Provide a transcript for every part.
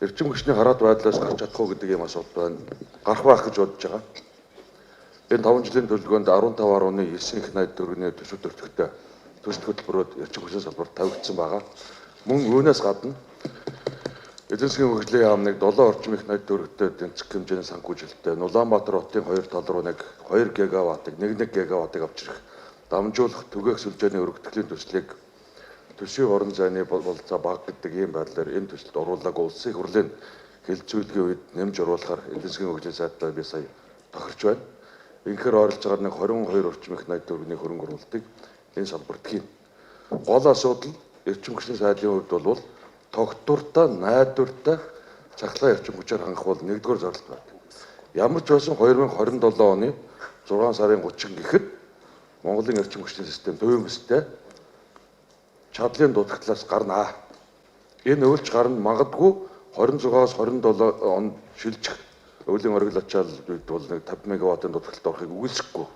Эрчим хүчний хараат байдлаас гарч чадах уу гэдэг ийм асуулт байна. Гарах байх гэж бодож байгаа. Энэ 5 жилийн төлөвлөгөөнд 15.9 их 80 төгрөгийн төсөв төртөгтэй төсөл хөтөлбөрүүд эрчим хүчний салбарт тавигдсан байгаа. Мөн үүнээс гадна эдийн засгийн хөгжлийн яамныг 7 орчим их 80 төгрөгтэй тэнцэх хэмжээний санхүүжилттэй Улаанбаатар хотын хоёр тал руу нэг 2 гигаваттыг 1 гигаваттыг авч ирэх дамжуулах түгээх сүлжээний өргөтгөлийн төслийг төсвийн орон зайны бололцоо бага гэдэг ийм байдлаар энэ төсөлд оруулаагүй улсын хурлын хэлэлцүүлгийн үед нэмж оруулахар эдийн засгийн хөгжлийн сайдтай би сая тохирч байна. Ингэхээр ойролцоогоор нэг 22 орчим их 80 төгрөгийн хөрөнгө оруулалтыг энэ салбарт хийнэ. Гол асуудал эрчим хүчний сайдлын хувьд бол тогтвортой, найдвартай цахилгаан эрчим хүчээр хангах бол нэгдүгээр зорилт байна. Ямар ч байсан 2027 оны 6 сарын 30 гэхэд Монголын эрчим хүчний систем төвийн бүстэй чадлын дутагдлаас гарна. Энэ өвөлч гарна магадгүй 26-аас 27 онд шилжих өвлийн оргил ачаал үед бол нэг 50 мегаваттын дутагдлалд орохыг үгүйсэхгүй.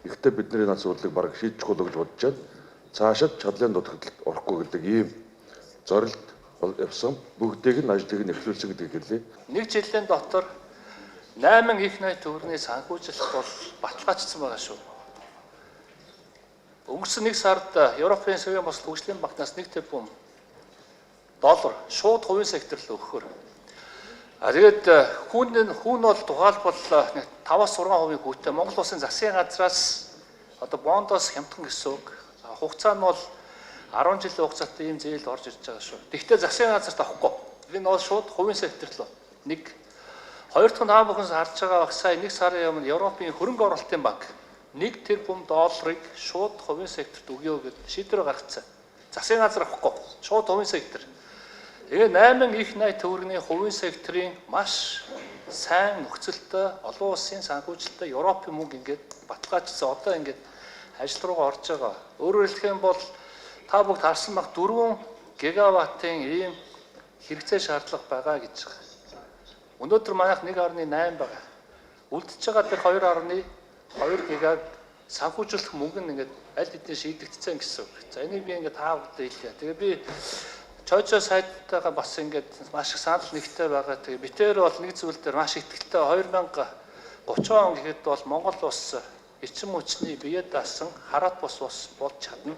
Гэхдээ бидний энэ асуудлыг бараг шийдчих болов гэж бодож байна. Цаашид чадлын дутагдлалд орохгүй гэдэг ийм зорилт явсан. Бүгдийг нь ажлыг нь эхлүүлсэн гэдгийг хэлье. Нэг жилийн дотор 8 их 80 төгрөгийн санхүүжилт бол баталгаажсан байгаа шүү. Өнгөрсөн нэг сард Европын Союзын бус хөгжлийн банкнаас 1 тэрбум доллар шууд хувийн сектор руу өгөхөр. А тэгээд хүүн бол тухайлбал 5-6% хүүтэй Монгол улсын засгийн газраас одоо бондоос хямдхан гэсэн үг. Хугацаа нь бол 10 жилийн хугацаатай ийм зээл орж ирж байгаа шүү. Гэхдээ засгийн газарт авахгүй. Энэ бол шууд хувийн сектор руу. Нэг. Хоёр дахь нь та бүхэн харж байгаа бах сая нэг сарын өмнө Европын хөрөнгө оруулалтын банк 1 тэрбум долларыг шууд хувийн секторт өгье гэд шийдвэр гаргацсан. Засгийн газар авахгүй. Шууд хувийн сектор. Тэгээ 8 их 80 төгрөгийн хувийн секторын маш сайн нөхцөлтэй олон улсын санхүүжилттэй Европын мөнгө ингээд баталгаажсан. Одоо ингээд ажил руугаа орж байгаа. Өөрөөр хэлэх юм бол та бүгд харсан баг 4 гигаваттын ийм хэрэгцээ шаардлага байгаа гэж байгаа. Өнөөдөр манайх 1.8 байгаа. Үлдчихэж байгаа тэр 2.2 гигаг санхүүжүүлэх мөнгө нь ингээд аль хэдийн шийдэгдсэн гэсэн үг. За энийг би ингээд та бүхэндээ хэлье. Тэгээ би Чойчоо сайдтайгаа бас ингээд маш их санал нэгтэй байгаа. Тэгээ битээр бол нэг зүйл дээр маш ихтэй 2030 он гэхэд бол Монгол улс эрчим хүчний бие даасан хараат бус улс болж чадна.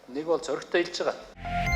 Нэг бол зоригтой хэлж байгаа.